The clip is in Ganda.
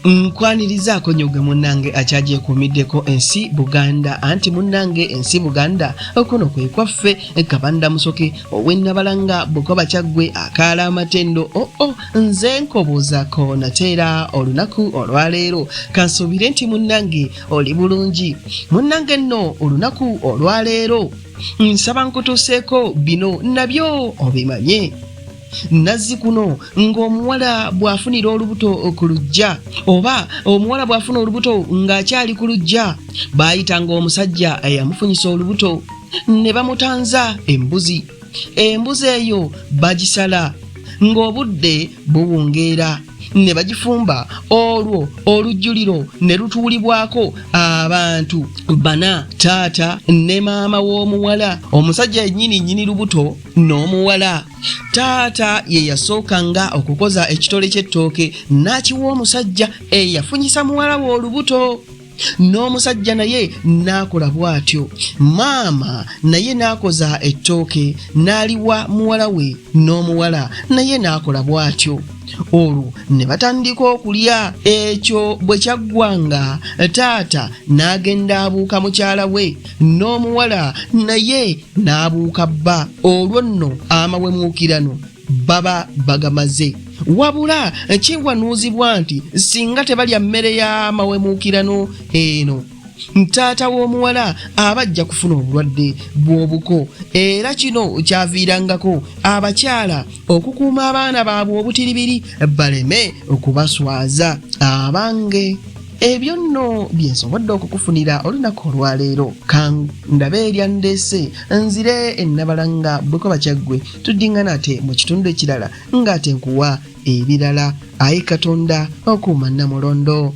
Nkwanirizaako nnyo gwe munnange akyagyekuumiddeko ensi Buganda, anti munnange ensi Buganda kuno kwe kwaffe. Kabanda Musoke ow'e Nabalanga Bukoba Kyaggwe akaala amatendo. Oo oh, nze nkobuuzaako nate era olunaku olwaleero. Kansuubire nti munnange oli bulungi. Munnange nno olunaku olwaleero nsaba nkutuuseeko bino nabyo obimanye. Nazzi kuno ng'omuwala bw'afunira olubuto ku luggya, oba omuwala bw'afuna olubuto ng'akyali ku luggya, baayitanga omusajja eyamufunyisa olubuto ne bamutanza embuzi. Embuzi eyo bagisala ng'obudde buwungeera ne bagifumba, olwo olujjuliro ne lutuulibwako abantu bana: taata ne maama w'omuwala, omusajja yennyini nnyini lubuto n'omuwala. Taata ye yasookanga okukoza ekitole ky'ettooke n'akiwa omusajja eyafunyisa muwala we olubuto, n'omusajja naye n'akola bw'atyo. Maama naye n'akoza ettooke n'aliwa muwala we, n'omuwala naye n'akola bw'atyo, olwo ne batandika okulya. Ekyo bwe kyaggwanga, taata n'agenda abuuka mukyala we, n'omuwala naye n'abuuka bba. Olwo nno amawemuukirano baba bagamaze. Wabula kiwanuuzibwa nti singa tebalya mmere y'amawemuukirano eno, taata w'omuwala aba ajja kufuna obulwadde bw'obuko, era kino kyaviirangako abakyala okukuuma abaana baabwe obutiribiri baleme okubaswaza. Abange, ebyo nno bye nsobodde okukufunira olunaku olwaleero. Kandabe eryandeese nzire e Nabalanga Bukoba Kyaggwe, tuddingana ate mu kitundu ekirala ng'ate nkuwa ebirala. Ayi Katonda, okuuma Nnamulondo.